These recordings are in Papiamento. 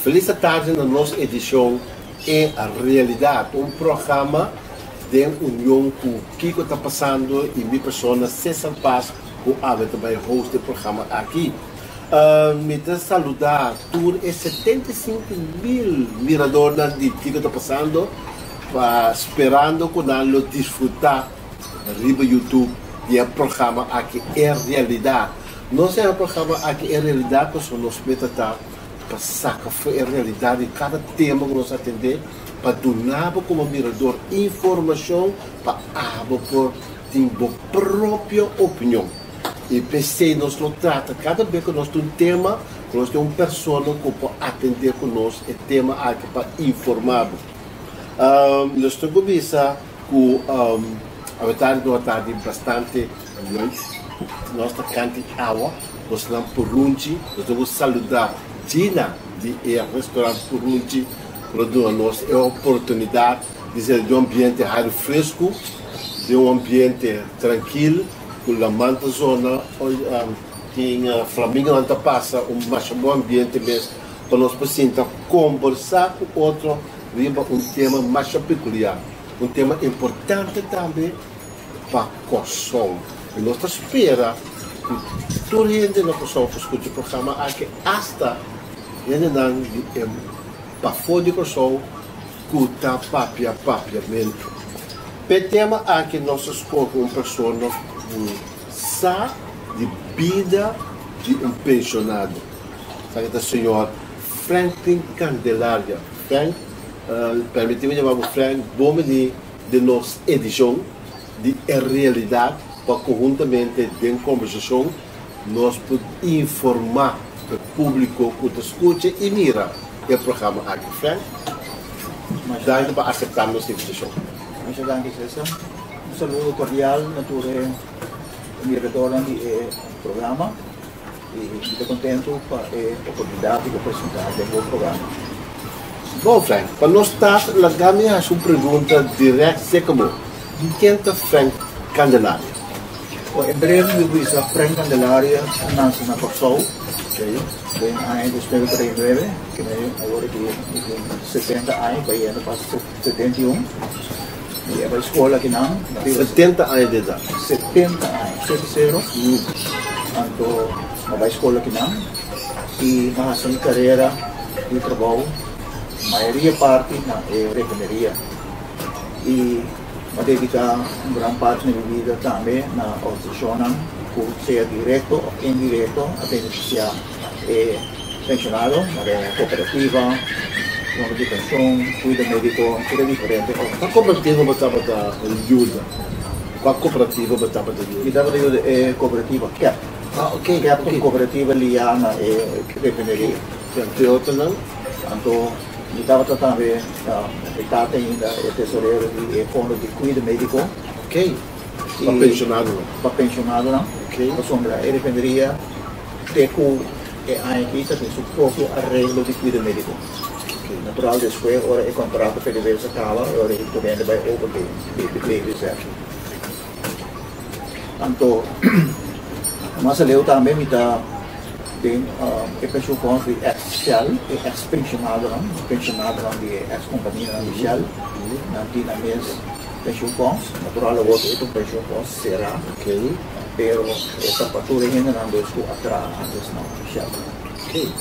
Felis atardi na nos edishon E Realidat, un programa den union ku Kiko Ta Pasando i mi persona Cesar Paz ku awe ta bai host e programa aki. Mi ta saludá tur e 75,000 miradornan di Kiko Ta Pasando pa sperando ku nan lo disfrutá riba YouTube di e programa aki E Realidat. Nos a e programa aki E Realidat pasobra nos meta ta pa saka for e realidat di kada tema ku nos atendé, pa duna bo komo mirador informashon pa abo por tin bo propio opinion. I p'esei nos lo trata kada bes ku nos tin un tema, ku nos tin un persona ku por atendé ku nos e tema aki pa informá bo. Nos tin ku bisa ku awe tardi nos a tardi bastante leuk. Nos ta kanti awa, nos nan purunchi. Nos tin ku saluda Gina di e restaurant Purunchi ku lo duna nos e oportunidat di ser den un ambiente hari fresku, den un ambiente trankil ku laman ta zona, tin flamingonan ta pasa, un masha bon ambiente mes pa nos por sinta kombersá ku otro riba un tema masha pekuliar, un tema importante tambe pa Kòrsou. I nos ta spera ku tur hende na Kòrsou por skucha e programa aki, asta hendenan di e pafó di Kòrsou ku ta papia papiamentu. P'e tema aki nos a skohe un persona ku sa di bida di un penshonado. Esaki ta señor Franklin Candelaria. Frank, permití mi yama bo Frank, bon bini den nos edishon di E Realidat pa konhuntamente den kombersashon nos por informá e públiko ku ta skucha i mira e programa aki. Frank, danki pa aseptá nos invitashon. Masha danki, Cesar. Un saludo kordial na tur e miradornan di e programa. I mi ta kontentu pa e oportunidat di por presentá den bo programa. Bon, Frank, pa nos start laga mi hasi un pregunta dirèkt serka bo. Di ken ta Frank Candelaria? Bon, en breve mi bisa Frank Candelaria a nase na Kòrsou den aña 1939, ke mi awor aki mi tin 70 aña, bayendo pa 71. Mi a bai skol akinan. 70 aña di edat? 70 aña, sete sero. Anto mi a bai skol akinan i mi a hasi mi karera di trabou mayoria parti na e refineria. I mi a dediká un gran parti di mi bida tambe na organisashonnan ku sea direkto òf indirekto a benefisiá e penshonado, manera kooperativa, fondo di penshon, kuido médiko, tur e diferente. Kua kooperativa bo tabata yuda? Kua kooperativa bo tabata yuda? Mi tabata yuda e kooperativa kep. Ah, ok. Kep ta un kooperativa liá na e refineria. Entre otronan? Anto mi tabata tambe, mi tata ainda e tesorero di e fondo di kuido médiko. Ok. Pa penshonadonan. Pa penshonadonan. Ok. Pasobra e refineria te ku e aña aki ta tin su propio areglo di kuido médiko. Natural despues ora e kontrato PDVSA kaba e ora e tur hende bai over di PDVSA. Anto mas aleu tambe mi ta den e pensioenfonds di ex Shell, e ex penshonadonan, penshonadonan di e ex kompanianan di Shell, nan tin nan mes pensioenfonds. Natural awor e ta un pensioenfonds será. Pero e ta pa tur e hendenan dus ku a traha antes na Shell. Ok.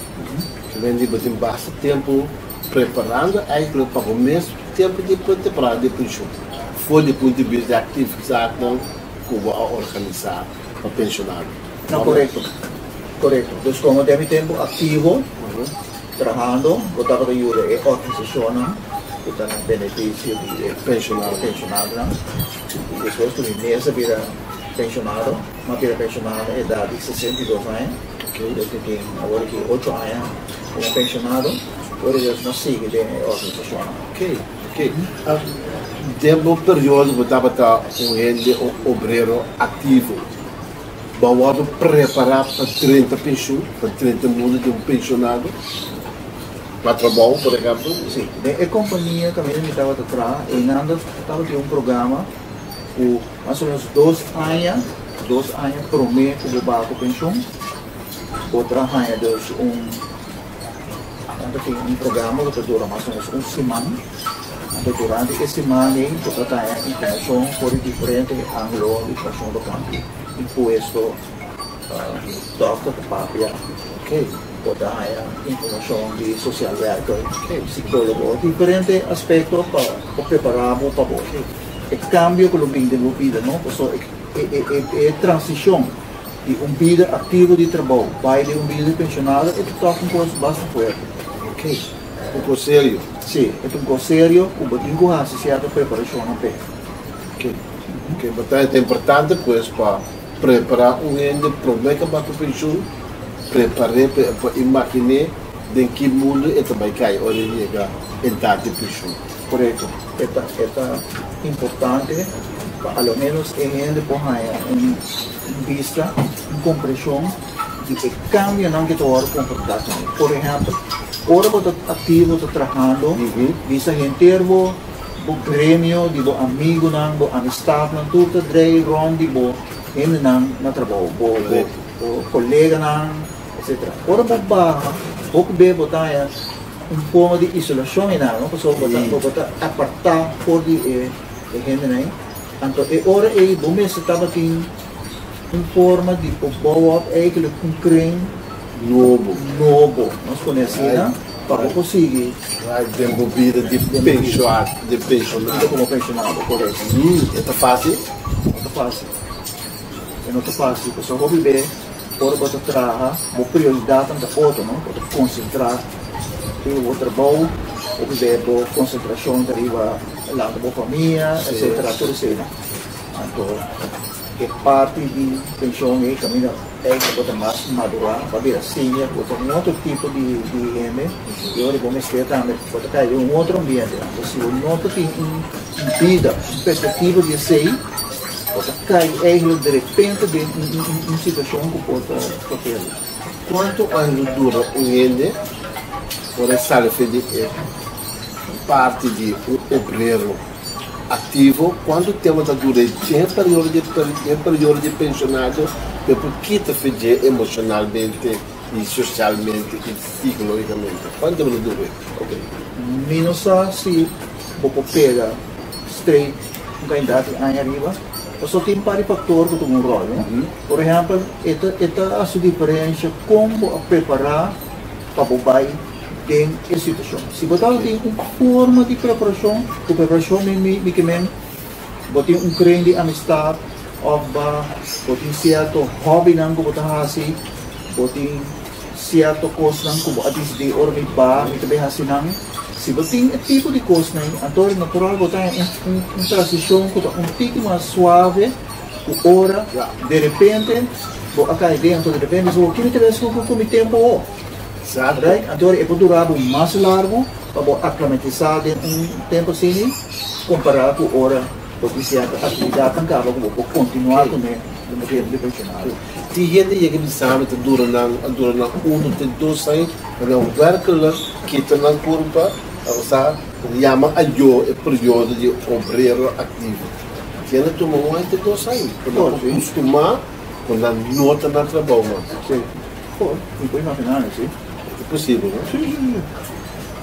Wendy, bo tin basta tempu preparando eigenlijk pa bo mes tempu di temporada di penshun. For di punto di bista di aktividatnan ku bo a organisá pa penshonado. No, korekto. Korekto. Dus komo den mi tempu aktivo trahando, bo tabata yuda e organisashonnan ku ta na benefisio di e penshonadonan. I despues ku mi mes a bira penshonado, mi a bira penshonado na edat di 62 aña. Dus mi tin awor aki ocho aña komo penshonado, ora Dios no sigui den e organisashonnan. Ok, ok. Den bo periodo bo tabata un hende, un obrero aktivo. Bo a wòrdu prepará pa drenta penshun, pa drenta mundu di un penshonado? Pa trabou, por ehèmpel? Sí. Den e kompania kaminda mi tabata traha, einan tabatin un programa ku mas o ménos dos aña, dos aña promé ku bo baha ku penshun, bo ta haña dus un. Anto tin un programa ku ta dura mas o ménos un siman. Anto durante e siman ei bo ta haña informashon for di diferente ángulo, informashon tokante impuesto, dòkter ta papia, bo ta haña informashon di social werker, sikólogo, diferente aspekto pa prepará bo pa bo e kambio ku lo bin den bo bida, no? Pasobra e transishon di un bida aktivo di trabou bai den un bida di penshonado e ta tòg un kos basta fuerte. Un kos serio. Sí, e ta un kos serio ku bo tin ku hasi sierto preparashonnan p'e. Ok. Ok, bo ta e ta importante pues pa prepará un hende promé ku a bai ku penshun, prepar'é pa e por imaginé den ki mundu e ta bai kai ora e yega edat di penshun. Korekto. E ta e ta importante pa a lo ménos e hende por haña un bista, un kompreshon di e kambionan ku ta wòrdu konfrontá kuné. Por ehèmpel, ora bo ta aktivo, ta trahando, bisa henter bo bo gremio di bo amigunan, bo amistatnan, tur ta drei rònt di bo hendenan na trabou, bo bo koleganan, etsetera. Ora bo baha, hopi bes bo ta haña un forma di isolashon einan, no? Pasobra bo ta bo ta apartá for di e hendenan ei. Anto e ora ei bo mester tabatin un forma di por bou op eigenlijk un kring Nobo. nobo, nos pone asina, pa bo por sigui. Right, den bo bida di pensioa, di pensionado. Bida como pensionado, correcto. E ta fácil? No ta fácil. E no ta fácil, pasobra hopi be ora bo ta traha, bo prioridadnan ta otro, no? Bo ta concentra riba bo trabou, hopi be bo concentracion ta riba lanta bo famia, etcetera, tur eseinan. Anto e parti di penshon ei kaminda ei bo ta mas madurá, bo a bira senior, bo ta un otro tipo di hende i ora bo mester tambe bo ta kai den un otro ambiente. Anto si bo no ta tin un bida, un perspektiva di esei, bo ta kai eigentlik derepente den un situashon ku por ta tokel. Kuantu aña lo dura un hende ora e sali for di e parti di un obrero? Aktivo, Kuantu tempu ta dura e dje periodo di e periodo di pensionado pa e por kita fe dje emoshonalmente i sosialmente i psikologikamente? Kuantu tempu ta dura? Ok, mi no sa si bo por pega straight un kandidat di aña ariba, pasobra tin un par di faktor ku tuma un ròl, no? Por ehèmpel, e ta e ta hasi diferensha kon bo a prepará pa bo bai den e situashon. Si bo tabatin un forma di preparashon, ku preparashon mi mi mi ke men bo tin un kren di amistat òf ba bo tin sierto hòbinan ku bo ta hasi, bo tin sierto kosnan ku bo a disidí ora mi ba mi ta bin hasi nan. Si bo tin e tipo di kosnan ei, anto natural bo ta haña un un transishon ku ta un tiki mas suave ku ora derepente bo a kai den, anto derepente bo bisa, bo kiko ta bes ku mi tempu awor? Exacto. Right? Anto e por dura bo mas largu pa bo aclimatisa den un tempo asini compara cu ora bo tin cierto actividadnan caba cu bo por continua Ok. cune den bo tempo di pensionado. Tin hende yega bisa mi ta dura nan a dura nan uno te dos aña pa nan werkelijk kita nan curpa osea yama ayo e periodo di obrero activo. Tin hende tuma un aña te dos aña pa nan Por, por si. custuma cu nan no ta na trabou mas. Si. Por, mi por imaginá mi, si. E ta posibel, no? Si, si, si.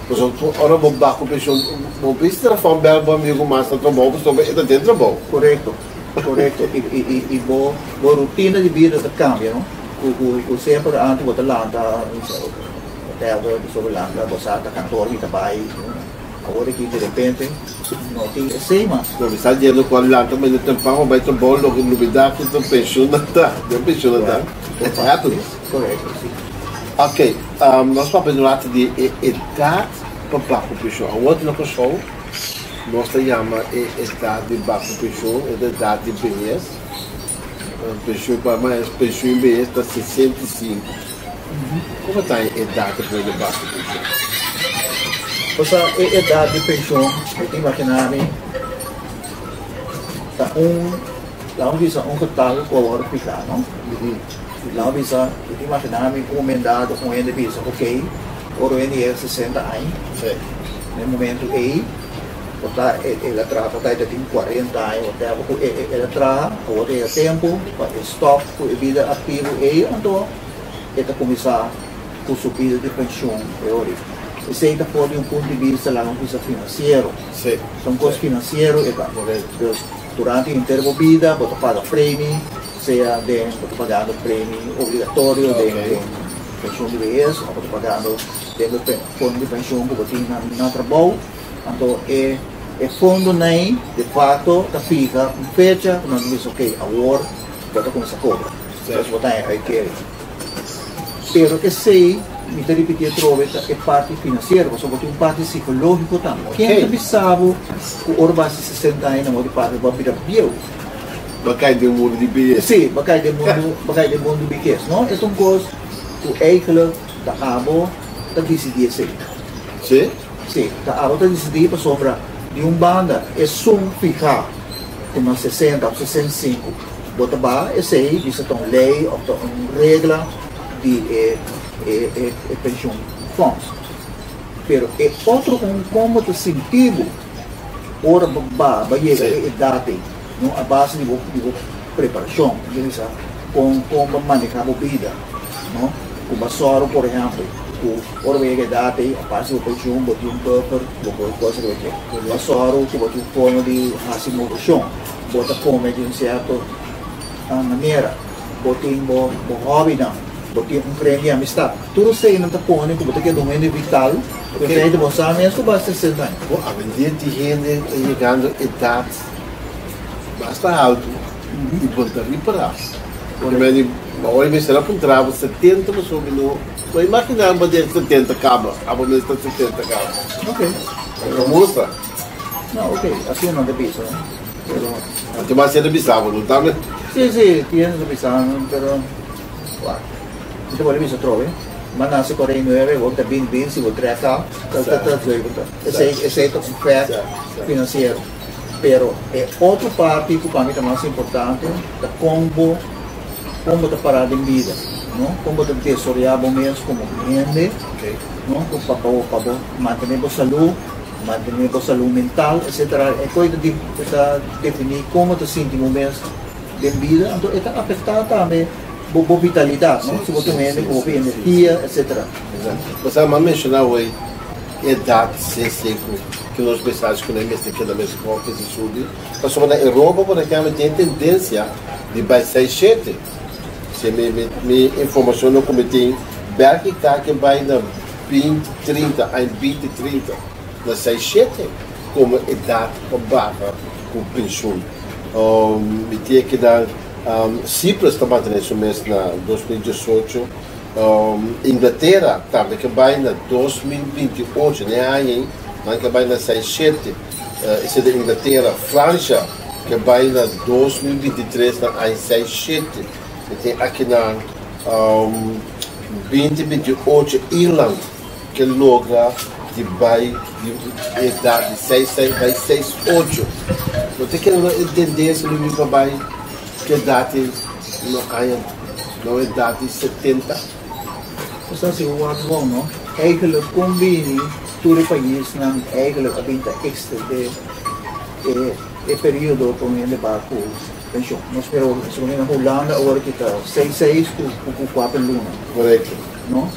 Pasobra ora bo baha ku penshon, bo bisa ta fon bel bo amigu mas na trabou pasobra e ta den trabou. Korekto, korekto. I, i, i, i bo, bo rutina di bida ta kambia, no? Ku, ku, ku semper antes bo ta lanta, whatever, pasobra lanta, bo sa ta kantor mi ta bai. Awor aki di repente no tin esei mas. Bo bisa djendo cu a lanta mende temprano pa bay trabou loke lubida cu ta pensioen ta, den pensioen ta. It happens. Correcto, si. Ok, nos papia un rato di e edad pa baha cu pensioen. Awor na Kòrsou nos ta yama e edad di baha cu pensioen e edad di behes. Pensioen pa mas pensioen behes ta 65. Como ta e edad di por baha cu pensioen? Osea, e edad di pensioen, mi ta imagina mi, ta un, laga mi bisa un getal cu a worde fija, no? Laga mi bisa, mi ta imagina mi un momento dado un hende bisa, ok, ora un hende yega 60 aña, na e momento ey, por ta el a traha, por ta e ta tin 40 aña, whatever, cu el a traha, awor ta yega tempo pa e stop cu e bida activo ey, anto e ta cuminsa cu su bida di pensioen e ora ey. Esei ta for di un punto di bista, laga nos bisa, finansiero. Ta un kos finansiero e ta. Dus durante henter bo bida bo ta paga premi, sea den bo ta pagando premi obligatorio den penshun di behes òf bo ta pagando den bo fondo di penshun ku bo tin na trabou. Anto e e fondonan ei de facto ta fiha un fecha ku nan ta bisa ok awor bo ta kuminsá kobra. Dus bo ta haña uitkering. Pero esei, mi ta ripití atrobe, ta e parti finansiero, pasobra bo tin un parti sikológiko tambe. Ken ta bisa bo ku ora bo hasi 60 aña na modo di papia bo a bira bieu? Bo a kai den mundu di beyes. Sí, bo a kai den mundu, bo a kai den mundu bikes, no? E ta un kos ku eigentlik ta abo ta disidí esei. Sí? Sí, ta abo ta disidí pasobra di un banda esun fihá ku na 60 òf 65 Bo ta baha esei bisa ta un lei of ta un regla di e e e pensioen fonds. Pero e otro un kon bo ta sinti bo ora bo baha bo yega e edat ei, no a base di bo di bo preparashon, mi bisa kon kon bo maneha bo bida, no, ku bo a sòru por ehèmpel ku ora bo yega e edat ei aparte di bo pensioen bo tin un buffer bo por kos riba dje, bo a sòru ku bo tin un forma di hasi moveshon. Bo ta kome di un sierto manera, bo tin bo hòbinan, bo tin un kren di amistat. Tur eseinan ta pone ku bo ta keda un hende vital, ku esei ta bo sa mes ku bo a 60 aña. Bo awendia tin hende ta yegando edat basta haltu i bo ta ripará. Porque mi di, awor mi mester a puntra bo 70 pasobra mi no por imaginá bo den 70 kaba, abo mes ta 70 kaba. Ok. Bo ta mustra. No, ok, asina nan ta bisa, pero. Anto mas hende bisa bo, no ta? Sí, sí, tin hende ta bisa mi, pero wak, mi ta pone bisa atrobe. Mi a nase 49, awor mi ta bin bin, si bo trek af, ta ta ta 70. Esei, esei ta un fact finansiero. Pero e otro parti ku pa mi ta mas importante ta kon bo, kon bo ta pará den bida, no? Kon bo ta desaroyá bo mes komo hende, no? Pa bo, pa bo mantené bo salú. Mantené bo salú mental, etcetera. E koe ta ta definí kon bo ta sinti bo mes den bida, anto e ta afektá tambe bo bo vitalidat, no? Si bo ta un hende ku hopi energia, etcetera. Exacto. Bo sa, mi a menshoná hoy edat 65 ku nos mester hasi ku nan mester keda mes hòfis i subi, pasobra na Europa, por ehèmpel, tin e tendensia di bai seis shete. Si mi mi informashon no ku mi tin, Bèlgika ke bai na 20 30 aña 20 30 na 6 shete komo edat pa baha ku penshun. Mi tin e keda Cyprus ta mantene su mes na 2018, Inglatera tambe ke bai na 2028 den e aña ei nan ke bai na 6 shete, esei ta Inglatera, Fransha ke bai na 2023 na aña 6 shete, mi tin akinan. 2028 Irland ke logra di bai di edat di seis seis bai seis ocho. No ta kere no e tendensia lo bin pa bai ku edat di no aña no edat di 70. Nos ta hasi wak bon no. Eigenlijk kon bini tur e paisnan eigenlijk a bin ta extende e periodo ku hende ba ku Penshon. Nos pero segun mi na Hulanda awor ki ta seis seis ku ku kuater luna. Korekto. No?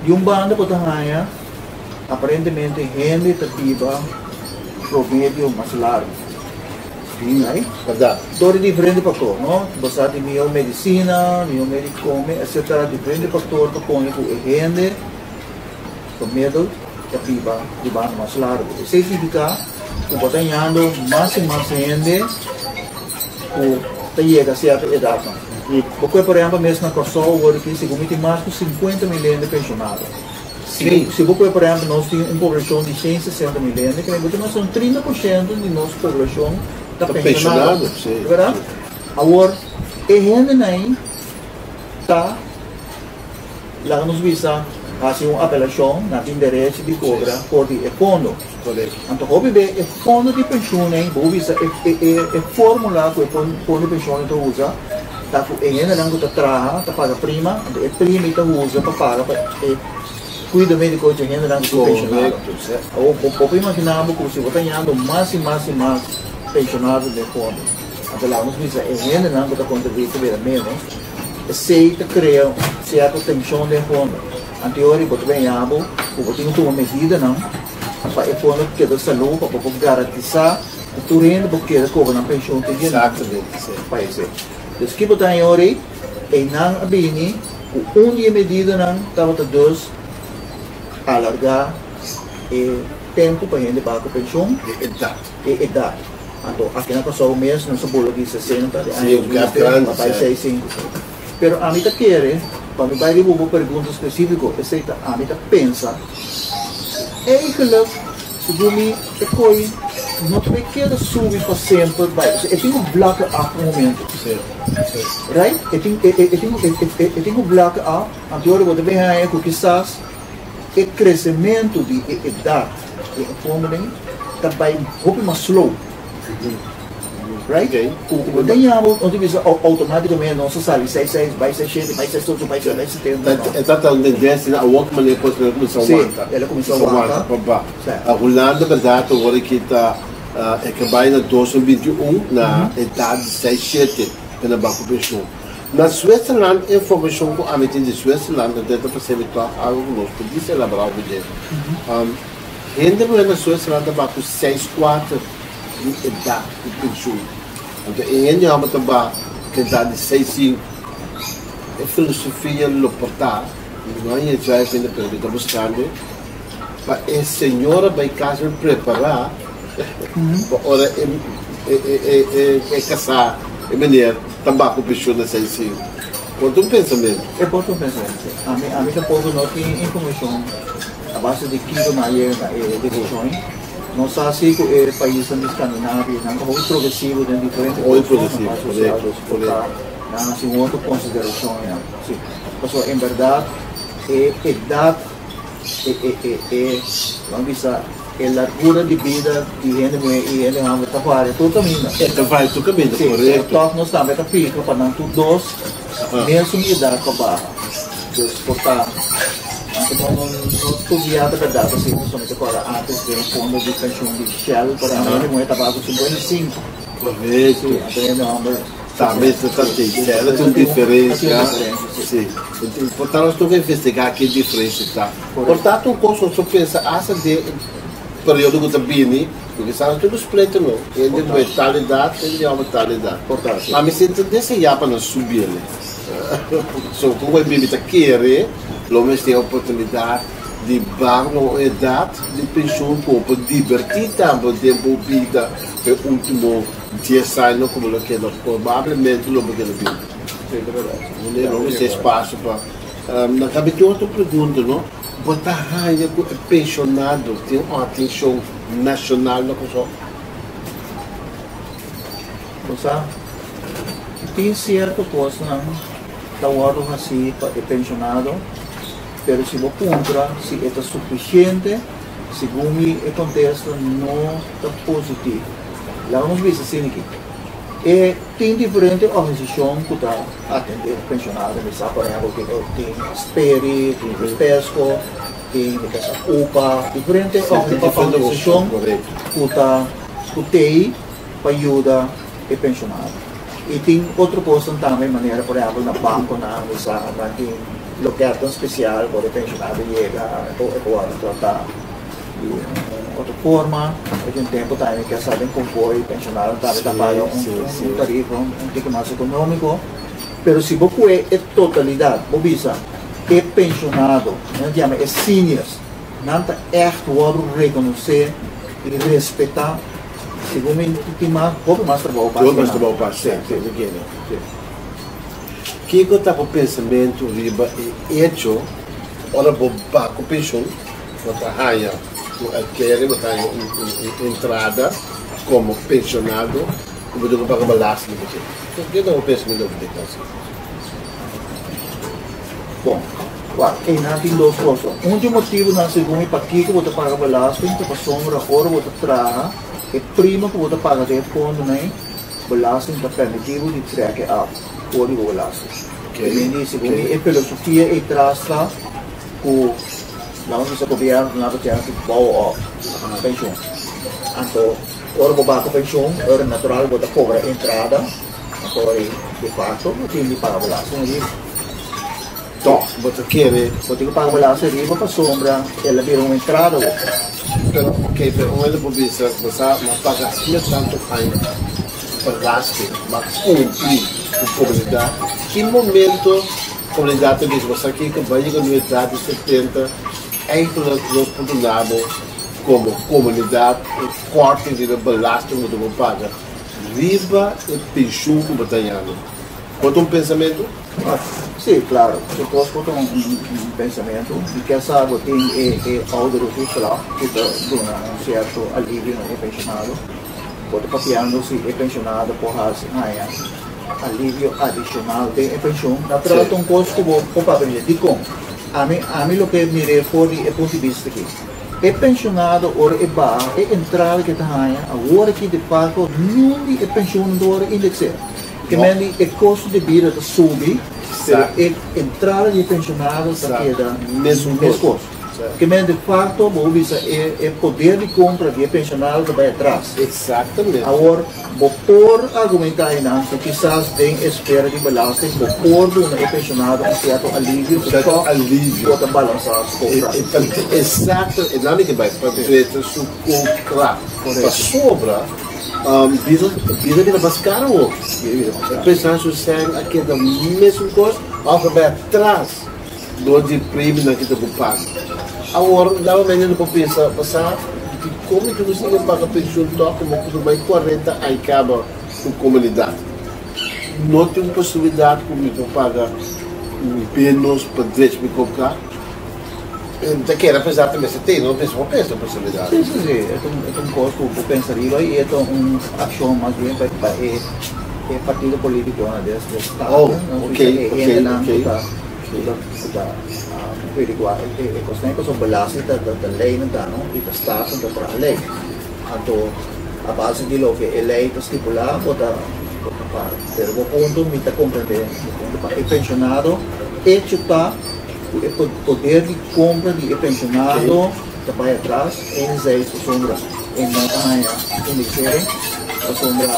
Di un banda bo ta haña aparentemente hende ta biba promedio mas largu. Right? Bèrdat. Dor di diferente faktor, no? Bo sa di mihó medisina, mihó medio di kome, etsetera. Diferente faktor ta pone ku e hende promedio ta biba di banda mas largu. Esei signifiká ku bo ta hañando mas i mas hende ku ta yega sierto edatnan. Bo koe por ehèmpel mes na Kòrsou awor aki segun mi tin mas ku 50.000 hende penshonado. Si bo koe por ehèmpel nos tin un poblashon di 160.000 hende, kende bo tin mas un 30% di nos poblashon ta penshonado. Bèrdat? Awor e hendenan ei ta. Laga nos bisa hasi un apelashon, nan tin derecho di kobra for di e fondo. Anto hopi be e fondo di penshun ei, bo bisa e formula ku e fondo di penshun ta usa ta ku e hendenan ku ta traha ta paga prima, anto e prima ei ta usa pa paga pa e kuido mediko dje hendenan ku ta penshonado. Awor bo por imagina bo ku si bo ta hañando mas i mas i mas penshonado den fondo, anto laga nos bisa e hendenan ku ta kontribuí ta bira menos. Esei ta krea un sierto tenshon den fondo. Anto e ora ei bo ta bini bo ku bo tin ku tuma medidanan pa e fondo keda salú, pa bo por garantisá ku tur hende por keda kobra nan penshun te dia nan falesé. Dus ki bo ta haña e ora ei? Einan a bini ku un di e medidanan tabata dus alargá e tempu pa hende baha ku penshun. E edat. E edat. Anto aki na Kòrsou mes nos a bula di 60 di aña 2000 pa bai 65. Pero ami ta kere, pa mi bai riba bo pregunta spesífiko, esei ta ami ta pensa, eigenlijk segun mi e koi no ta bai keda subi pa semper bai, e tin ku vlakke af un momento. Right? E tin e tin e tin ku vlakke af, anto ora bo ta bin haña ku kisas e kresementu di e edat di e fondonan ta bai hopi mas slow. Right? Ku bo ta yama nos ta bisa outomaticamente nos ta sali seis seis bai seis shete bai seis ocho bai seis setenta. No. E ta ta un tendensia na awor ku manera kos el a kuminsá wanta. Si, el a kuminsá wanta. Pa ba. Hulanda bèrdat awor aki ta e ke bai na 2021 na edat di seis shete pa nan bai ku penshun. Na Switzerland e informashon ku ami tin di Switzerland anto e ta pas'é mi tòg algu ku nos por disa elaborá over dje. Hende muhé na Switzerland ta ba ku seis kuater di edat di penshun. Anto e hende hòmber ta ba ku edat di seis sinku. E filosofia lo por ta, mi no a yega juist ainda pero mi ta buskando, pa e señora bai kas bai prepará pa ora e e kasá e meneer ta ba ku penshun na seis sinku. Por ta un pensamentu. E por ta un pensamentu, si. Ami ami tampoko no tin informashon a base di kiko nan a yega na e desishon ei. Nos sa si ku e paisnan di Skandinavia nan ta hopi progresivo den diferente kosnan na base sosial, dus por ta nan hasi un otro konsiderashon einan. Si. Pasobra en bèrdat e edat e e e e laga bisa e largura di bida di hende muhé i hende hòmber ta varia tur kaminda. E ta varia tur kaminda, Sí, korekto. pero tòg nos tambe ta fija pa nan tur dos mesun edat pa baha. Dus por ta, anto no no no studia ta bèrdat asina, pasobra mi ta kòrda ántes den e fondo di penshun di Shell, por ehèmpel, hende muhé ta baha ku 55. Korekto. Sí, anto hende hòmber. Tambe ta ta tin sèl ta un diferensia si por ta nos toca investiga ki diferensia ta por ta tur cos nos por pensa hasta den e periodo cu ta bini porque sa nos tur split no hende cu tal edad hende di homber tal edad ma mi si ta desea pa nos subiele so como e bibi ta kere lo mester oportunidad di baha na un edad di pensioen cu bo por diverti tambe den bo bida pe ultimo Dies aña ku bo lo keda probablemente lo bo keda biba. Hunde lo mester espasio pa Na kabe tin otro pregunta no, bo ta haña ku e penshonado tin un atenshon nashonal na Kòrsou? Bo sa, tin sierto kosnan ta wòrdu hasí pa e penshonado, pero si bo puntra si e ta sufisiente, segun mi e kontesta no ta positivo. Laga nos bisa asina aki, e tin diferente organisashon ku ta atendé penshonado, mi sa por ehèmpel tin tin Speri, tin Pesco, tin mi ta sa upa, diferente organisashon ku ta ku t'ei pa yuda e penshonado. I tin otro kosnan tambe manera por ehèmpel na bankonan mi sa nan tin lokètnan spesial ku ora e penshonado yega e por wòrdu tratá. Di un otro forma, e tin tempo tambe mi kier sa den konvoi penshonado tambe ta paga un tarifa un tiki mas ekonómiko, pero si bo kue e totalidat, bo bisa e penshonado, nan ta yama e seniors, nan ta ègt wòrdu rekonosé i respetá, segun mi tin mas hopi mas trabou pa hasi nan. Kiko ta bo pensamentu riba e echo ora bo ba ku penshon? Bo ta haña un alkeri, bo ta haña un entrada komo penshonado ku bo tin ku paga belasting riba dje. Ke ta bo pensamentu over di kos? Bon, wak, einan tin dos kos. Un di e motibunan segun mi pakiko bo ta paga belasting ta pasobra ora bo ta traha e prima ku bo ta paga den e fondonan ei, belasting ta permití bo di trèk e af for di bo belasting. Segun mi e filosofia ei tras ta ku. Laga nos bisa gobierno nan ta tene ku bou òf penshun. Anto ora bo baha ku penshun ora natural bo ta kobra entrada anto e De facto, bo tin di paga belasting ariba. Tòg, bo ta kere. Bo tin ku paga belasting ariba pasobra el a bira un entrada awor. Pero, ok, pero un hende por bisa, bo sa, m'a paga asina tantu aña belasting, m'a kumpli ku komunidat. Ki momento komunidat ta bisa, bo sa kiko, bo a yega na un edat di 70, eigenlijk nos por duna bo komo komunidat un korting riba e belasting ku bo ta por paga riba e penshun ku bo ta hañando. Bo ta un pensamentu? Sí, claro. Su cos por ta un pensamentu. Mi kier sa bo tin e e oudere toeslag cu ta duna un cierto alivio na e pensionado. Bo ta papiando si e pensionado por haci haña alivio adicional den e pensioen. Natural ta un cos cu bo por papia di dje. Dicon? Ami ami loke mir'é for di e punto di bista aki. E pensionado ora e baha e entrada cu e ta haña awor aki de facto niun di e pensioennan ta worde indexeer. Ke men di e kosto di bida ta subi, pero e entrada di e pensionado ta keda meskos. Ke men de facto bo por bisa e poder di compra di e pensionado ta bai atras. Awor bo por argumenta einan ku kisas den e sfera di belasting bo por duna e pensionado un sierto alivio ku tòg bo ta balansa su koopkracht. Exacto, e nan mi ke bai pa drecha su koopkracht. Pasobra Bida bida bira mas karo awor. Pensa su sèn a keda mesun kos òf a bai atras dor di premionan ki ta ku paga. Awor nuevamente no por pensa pasá dikon mi tin ku sigui paga penshun tòg ku bo kumpli bai 40 aña kaba ku komunidat. No tin un posibilidat ku mi por paga menos pa drecha mi kobrá. Ta kere apesar ta mester tene, no pensa por pensa posibilidad. Si, si, si, e ta un, e ta un kos ku bo pensa riba i e ta un akshon mas bien pa pa e e partido politikonan des des stad, Oh, no ok, bisa e ok, hendenan ok. ku ta ku ta ku ta averiguá e e kosnan pasobra belasting ta ta leynan ta no i ta staten ta traha ley. Anto a base di loke e ley ta stipulá bo ta bo ta paga. Pero bo punto mi ta komprendé bo punto pa e penshonado echo ta. Ku e poder di kompra di e penshonado ta bai atras, enerzijds pasobra e no ta haña indexering, pasobra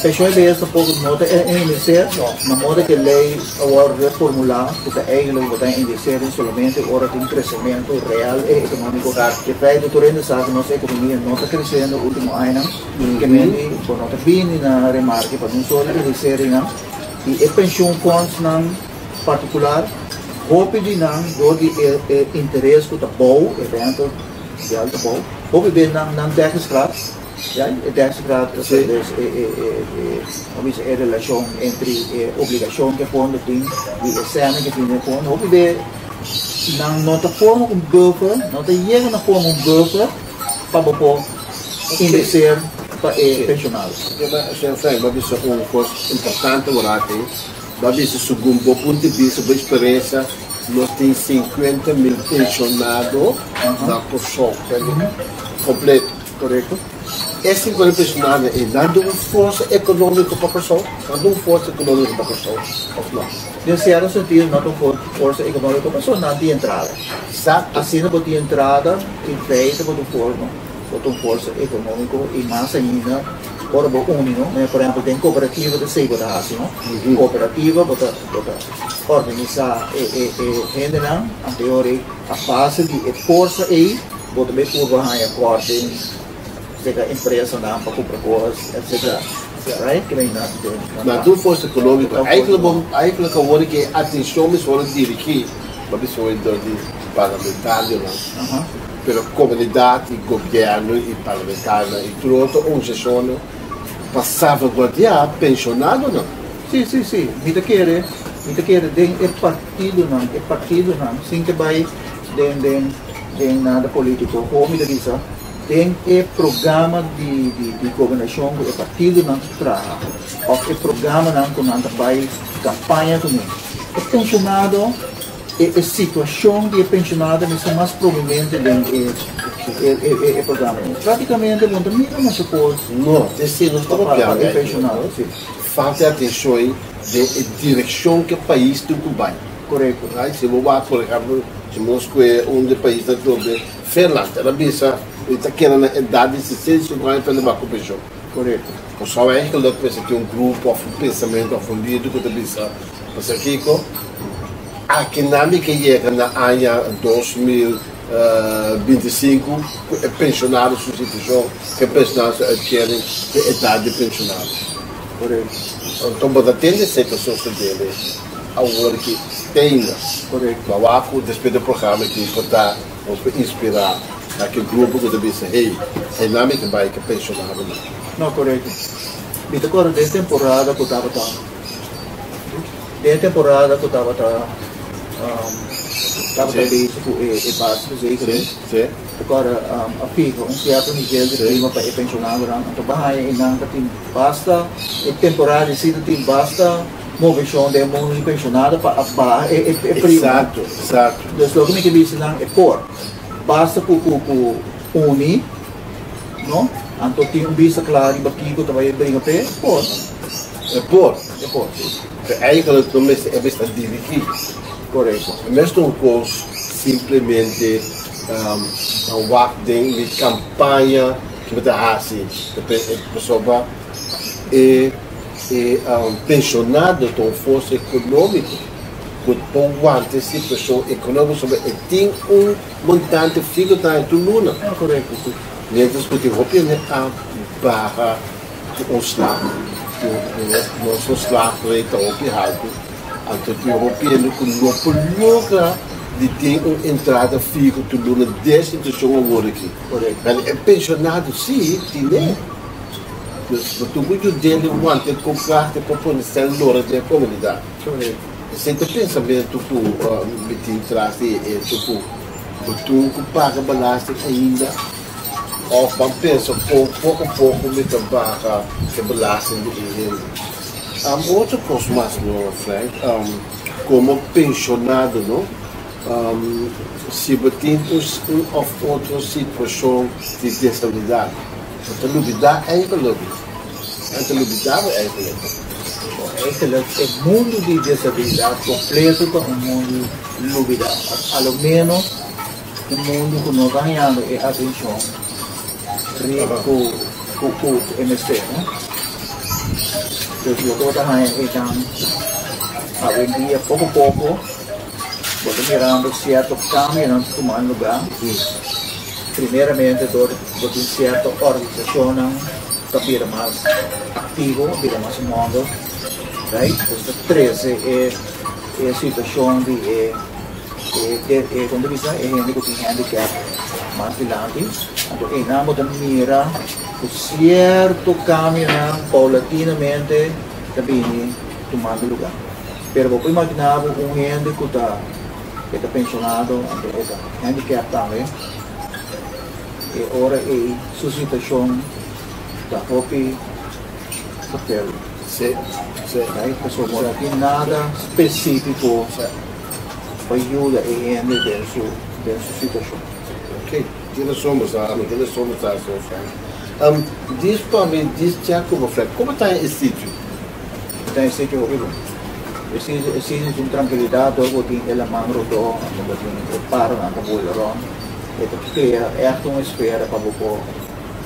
penshon e bes tampoco no ta indexeer, na modo ku e lei a wòrdu reformulá ku ta eigenlijk bo ta haña indexering solamente ora tin kresementu real e ekonómiko. E feito tur hende sa ku nos ekonomia no ta kresiendo último añanan, ke menti bo no ta bini na remarke pa nun solo indexeringnan i e penshunfondsnan. Partikular, hopi di nan dor di e e interes ku ta bou, e rente real ta bou, hopi be nan nan dekkingsgraad, ya, e dekkingsgraad ta Sí. dus e e e e como bisa e relashon entre e obligashon ku e fondo tin i e sène ku tin den e fondo, hopi be nan no ta forma un buffer, no ta yega na forma un buffer pa bo por indexeer pa e penshonado. Señor Frank, bo a bisa un kos importante wor aki. Bo a bisa segun bo punto di bista, bo eksperensia, nos tin 50.000 penshonado na Kòrsou, kompleto. Korekto. E 50.000 penshonado ei, nan ta un forsa ekonómiko pa Kòrsou? Nan ta un forsa ekonómiko pa Kòrsou òf no? Den sierto sentido nan ta un forsa ekonómiko pasobra nan tin entrada. Eksakto. Asina bo tin entrada, in feite bo ta un forma, bo ta un forsa ekonómiko i mas ainda Ora bo uni no, mira por ehempel den cooperativa ta esey bo ta haci no, cooperativa bo ta bo ta organisa e e e hendenan anteor ey a base di e forsa ey bo ta bay purba haya korting cerca empresanan pa cumpra cos etcetera right ke nan Nan tur forsa economico eigenlijk bo eigenlijk awor ke e atencion mester worde dirigi pa bisa dor di parlamentarionan. Pero komunidat i gobièrnu i parlamentarionan i tur otro organisashonnan pa salvaguardiá penshonadonan. Sí, sí, sí. Mi ta kere, mi ta kere den e partidonan, e partidonan, sin ke bai den, den, den nada polítiko, ho mi ta bisa, den e programa di, di, di gobernashon ku e partidonan ta traha, òf e programanan ku nan ta bai kampaña kuné, e penshonado, E e situacion di e pensionado mester mas prominente den e e e programa ei. Praticamente bo no ta mira masha cos. No, te si nos ta Pa papia e pensionado, si. Falta di atencion den e direccion cu e pais tin cu bay. Corecto. Right? Si bo wak, por ehempel, si nos cu un di e paisnan trobe, Finland, el a bisa mi ta keda na edad di 65 aña pa el a bay cu pension. Korekto. Kòrsou eigenlijk mester tin un grupo òf un pensamentu òf un lider ku ta bisa, Pastor Kiko, aki nan mi ke yega na aña 2025 ku e penshonado su situashon, ku e penshonado su uitkering, ku e edat di penshonado. Korekto. Anto bo ta tende esei ta sosodé awor ki te ainda. Korekto. Ma wak ku despues di e programa aki por ta nos por inspirá na ki grupo ku ta bisa, hey, einan mi ke bai ku e penshonadonan. No, korekto. Mi ta kòrda den temporada ku tabata Den e temporada ku tabata tabata bezig ku e basisverzekering, ku kòrda a fiha un sierto nivel di prima pa e penshonadonan, anto bo haña e nan ta tin basta, e temporada di si ta tin basta moveshon den e mundu di penshonado pa a baha e prima. Dus loke mi ke bisa nan e por, basta ku ku uni, no, anto tin un bista kla riba kiko ta bai bringa p'e, por. E por. E por, si. Pero eigenlijk no mester, e mester dirigí. Korekto. E mester un kos simplemente nan wak den mi kampaña ku mi ta hasi pasobra e e penshonado ta un forsa ekonómiko ku por wanta e situashon ekonómiko pasobra e tin un montante fiho ta haña tur luna. Korekto, si. Mientras ku tin hopi hende a baha. Ku ontslag, ku nos ontslag rate ta hopi haltu, anto tin hopi hende ku no por logra di tin un entrada fiho tur luna den situashon awor aki. Pero e penshonado si tine. Dus bo tin ku yud'é di wanta e kontrakt pa pone sèn lora den e komunidat. Esei ta pensamentu ku mi tin tras di e echo ku bo tin ku paga belasting ainda. Of ban pensa kon poko poko mi ta baha e belasting di e hende. Otro kos mas no Frank, komo penshonado no, si bo tin un of otro situashon di desabilidat, bo ta lubida eigenlijk, nan ta lubida bo eigenlijk. Bo eigenlijk e mundu di desabilidat kompleto ta un mundu lubida, of a lo menos Un mundu ku no ta hañando e atenshon ku ku e mester, no? Dus loke bo ta haña einan awendia poko poko bo ta mirando sierto kambionan ta tumando lugá. Primeramente dor bo tin sierto organisashonnan ta bira mas aktivo, bira mas mònder, right? Dus ta trese e situashon di e. E kon ta bisa e hende ku tin handicap mas dilanti, anto einan bo ta mira ku sierto kambionan paulatinamente ta bini tumando luga. Pero bo por imaginá bo un hende ku ta e ta penshonado anto e ta handicap tambe, e ora ei su situashon ta hopi vervelend. Pasobra no tin nada spesífiko. Pa yuda e hende den su den su situashon. Ok, tin rason bo sa, tin rason bo sa so Frank. Dis pa mi, dis Jacobo Frank, komo ta e sitio? Ta e sitio hopi bon. E sitio e sitio tin trankilidat dor bo tin e laman rodó, anto bo tin e paronan ta bula rònt. E ta krea ègt un esfera pa bo por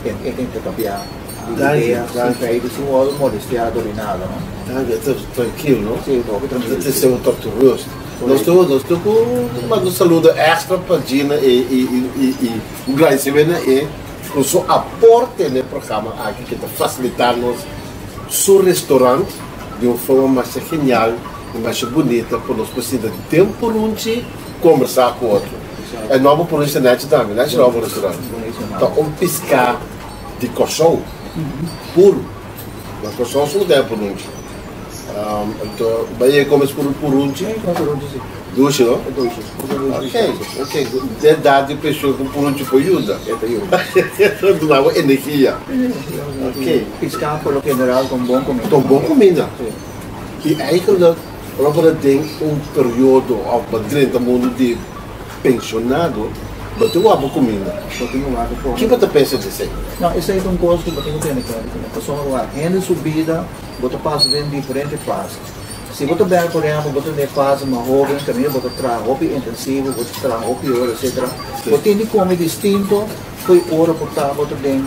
interkambiá di idea sin feito, sin wòrdu molestiá dor di nada, no? Danki, e ta trankil, no? Sí, e ta hopi trankil. E ta trese un tok di rust. Nos tur, nos tur ku manda un saludo extra pa Gina i i i i un gradisimentu na e ku su aporte na e programa aki ke ta fasilitá nos su restaurant di un forma masha genial i masha bunita pa nos por sinta den purunchi kombersá ku otro. E nobo purunchi ta nechi tambe, nechi nobo restaurant. Ta un piská di Kòrsou puru. Na Kòrsou su ta e purunchi. Anto bai e come puru purunchi? Dushi no? Ok, ok. De edad di pensioen ku purunchi por yuda. E ta yuda. Duna bo energia. Ok. Piská por lo general ta un bon kumida. Ta un bon kumida. I eigenlijk ora bo ta den un periodo òf bo drenta mundu di pensionado, bo tin wak bo kuminda. Bo tin wak bo kuminda. Kiko bo ta pensa di esei? No, esei ta un kos ku bo tin ku tene kuenta kuné. Pasobra wak hende su bida. Bo ta pasa den diferente fase. Si bo ta bèk, por ehèmpel, bo ta den e fase mas hóben, kaminda bo ta traha hopi intensivo, bo ta traha hopi ora, etsetera. Bo tin di kome distinto fo'i ora bo ta bo ta den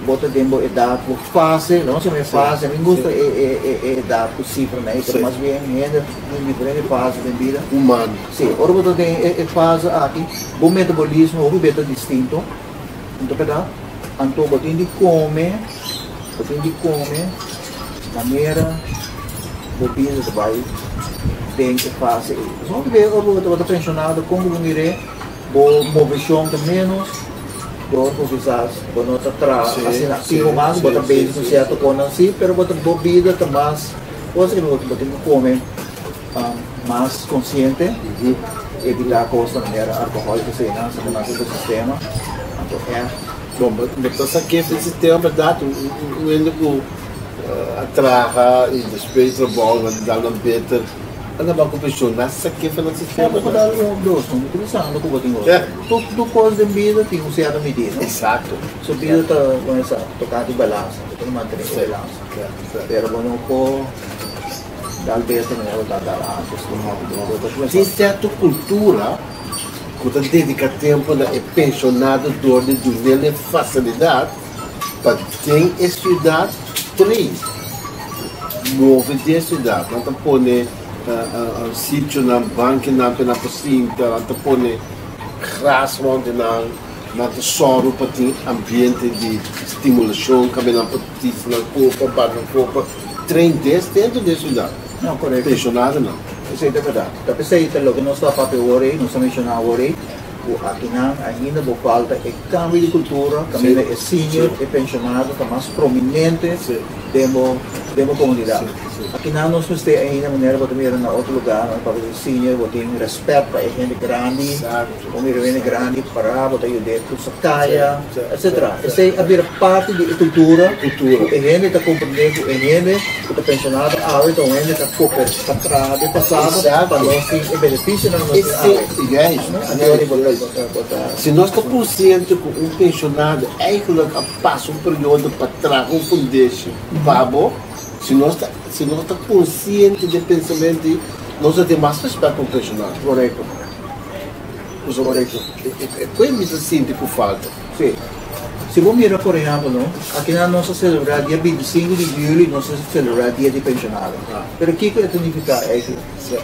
Bo ta den bo edat, bo fase, lo nos yama e fase, mi gusta e e e e edat ku sifranan ei, pero mas bien hende den diferente fase den bida. Humano. Si, ora bo ta den e e fase aki, bo metabolismo hopi bes ta distinto, no ta berdad? Anto bo tin di kome, bo tin di kome manera bo bida ta bai den e fase ei. Pasobra hopi bes ora bo tabata penshonado, kon ku bo mir'é? Bo moveshon ta ménos, dor ku kisas bo no ta traha asina aktivo mas, bo ta bezig ku sierto kosnan si, pero bo ta bo bida ta mas kos ku bo tin ku kome mas konsiente, evitá kosnan manera alkohòl i koseinan, sa ta mas riba sistema, anto ègt. Bon, bo ta sa ke e sistema bèrdat, un hende ku a traha i despues di trabou nan ta dal nan beter. Anda ba ku penshon na sa ke fa na sistema. Bo por dal un of dos, no mi ta bisando ku bo tin otro. Tur tur kos den bida tin un sierto midida, no? Exacto. So bida ta bon esa tokante balansa, bo tin ku mantene e balansa. Pero bo no por dal bes manera bo ta dal antes ku no. Bo ta kuminsá. Tin sierto kultura ku ta dediká tempu na e penshonado dor di dunel e fasilidat pa den e siudat train. Move den siudat, nan ta pone sitionan, bankinan pa nan por sinta, nan ta pone gras rond di nan, nan ta sòru pa tin ambiente di stimulashon kaminda nan por tisa nan kopa, bati nan kopa, train des dentro den siudat. No, korekto. Pensionadonan. Esei ta bèrdat. Ta p'esei ta loke nos ta papia awor ei, nos ta menshoná awor ei, ku akinan ainda bo falta e kambio di kultura kaminda e senior, e penshonado ta mas prominente den bo den bo komunidat. Akinan nos mester ainda manera bo ta mira na otro lugarnan papia di senior bo tin rèspèt pa e hende grandi, bo mira un hende grandi pará bo ta yud'é krusa kaya etcetera. Esei a bira parti di e kultura ku e hende ta komprendé ku e hende ku ta penshonado awe ta un hende ta koper ta traha den pasado pa nos tin e benefisionan ku nos tin awe. Si nos ta konsiente ku un penshonado eigentlik a pasa un periodo pa traha un fundeshi pa bo, si nos ta si nos ta konsiente di e pensamentu ei, nos ta tin mas rèspèt pa un penshonado. Korekto. Pasobra e koe mi ta sinti ku falta. Sí. Si bo mira por ehèmpel no, akinan nos a selebrá dia 25 di yüli nos a selebrá dia di penshonado. Pero kiko e ta nifiká eigentlik?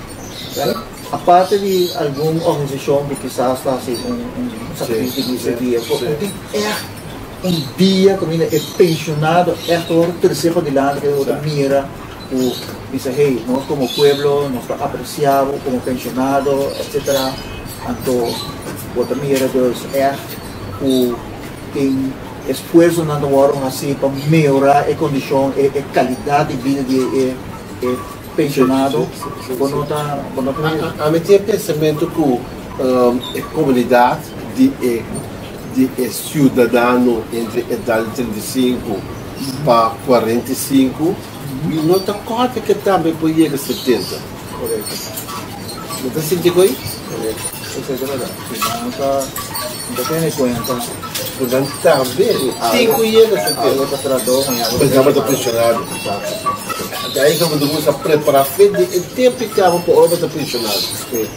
Right? Aparte di algun organisashon ku kisas ta hasi un sakrifisio di e dia, por no tin ègt un dia kaminda e penshonado ègt wòrdu tresé padilanti ku e ta mira ku bisa hey, nos komo pueblo nos ta apresiá bo komo penshonado etsetera. Anto bo ta mira dus ègt ku tin esfuersonan ta wòrdu hasí pa mehorá e kondishon, e kalidat di bida di e pensionado bo no ta bo no ta. Ami tin e pensamentu ku e komunidat di e di e siudadano entre edat di 35 pa 45 mi no ta kòrda ke tambe por yega 70. Korekto. Bo ta sinti ku ei? Korekto. Esei ta bèrdat. Si nan no ta no ta tene kuenta. Ku nan tambe tin ku yega 70. Algo ta trahadó mañana bo ta pensionado. Exacto. Daí ku bo ta kuminsá prepará fe di e tempu i kaba ku ora bo ta pensionado. Sí.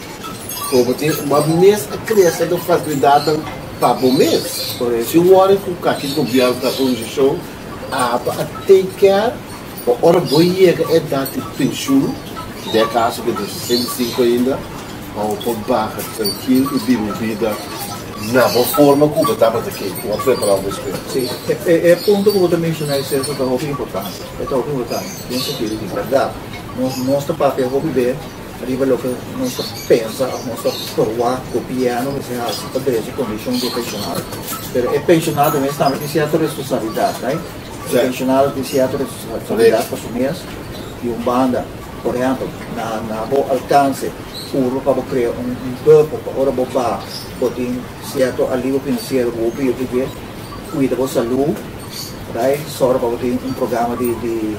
Ku bo tin bo mes a krese den fasilidatnan pa bo mes. Korekto. Si un ora ku kaki gobièrnu ta organisashon abo a take care pa ora bo yega e edat di penshun, den e kaso ku ta 65 ainda, bo por baha trankil i biba un bida na bo forma ku bo tabata ke, ku bo a prepará bo mes. Sí, e punto ku bo ta menshoná Cesar ta hopi importante. E ta hopi importante den sentido di bèrdat. Nos nos ta papia hopi be riba loke nos ta pensa òf nos ta ferwagt gobièrnu mester hasi pa drecha kondishon di e penshonado. Pero e penshonado mes tambe tin sierto responsabilidat, right? E penshonado tin sierto responsabilidat pa su mes di un banda. Por ehèmpel, na na bo alkanse purba pa bo krea un un buffer pa ora bo baha bo tin sierto alivio finansiero ku bo biba di dje, kuida bo salú. Right, sòru pa bo tin un programa di di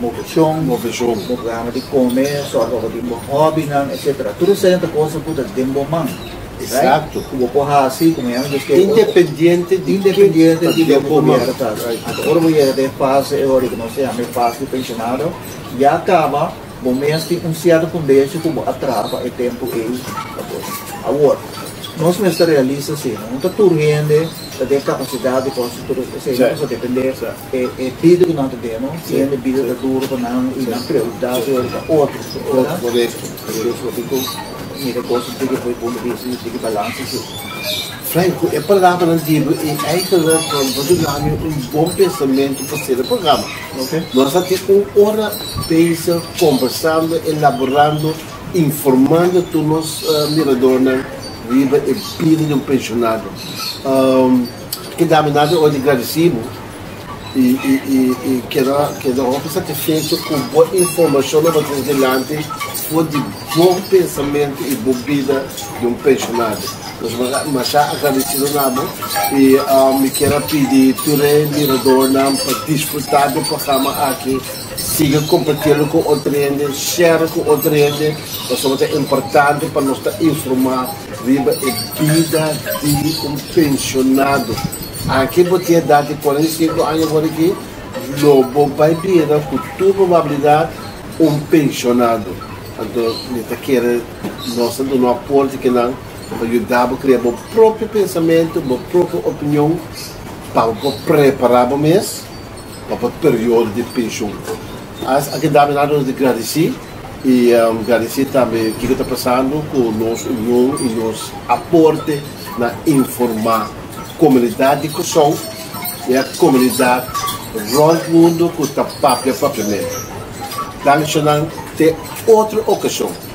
moveshon, Moveshon. un programa di kome, sòru pa bo tin bo hòbinan, etsetera. Tur esei ta kosa ku ta den bo man. Right? Eksakto. Ku bo por hasi, ku mañana Dios ke. Independiente di Independiente ta di den loke bo man. gobièrnu ta hasi. Right. Anto ora bo yega den e fase e ora ku nos ta yama e fase di penshonado, ya kaba bo mes tin un sierto fundeshi ku bo a traha pa e tempu ei. Awor. Nos mester realista si, no ta tur hende ta den kapasidat di por hasi tur esei, nos ta depende e e bida ku nan ta den, no? Si hende bida ta duro pa nan i nan prioridat ta ta otro, ora dus bo tin ku mira kos un tiki for e punto di bista di balansa si. Frank, ku e palabranan di bo i eigenlijk bo duna mi un bon pensamentu pa sera e programa. Nos a tin un ora bezig kombersando, elaborando. Informando tur nos miradornan riba e bida di un pensionado. Ke dami nada ora di gradisi bo i i keda keda hopi satisfecho ku bo informashon bo trese dilanti for di bo pensamentu i bo bida di un pensionado. Nos masha agradesido na bo i mi kier a pidi tur e miradornan pa disfruta di e programa aki. Sigui kompartiendo ku otro hende, share ku otro hende, pasobra ta importante pa nos ta informá riba e bida di un pensionado. Anke bo tin edat di 45 aña awor aki, lo bo bai bira ku tur probabilidat un pensionado. Anto mi ta kere nos ta duna un aporte kinan pa yuda bo krea bo propio pensamentu, bo propio opinion pa bo por prepara bo mes. Pa bo periodo di penshun. As a keda mi nos di gradisí i gradisí tambe kiko ta pasando ku nos union i nos aporte na informá komunidat di Kòrsou i e komunidat rònt mundu ku ta papia papiamentu. Danki shonnan te otro okashon.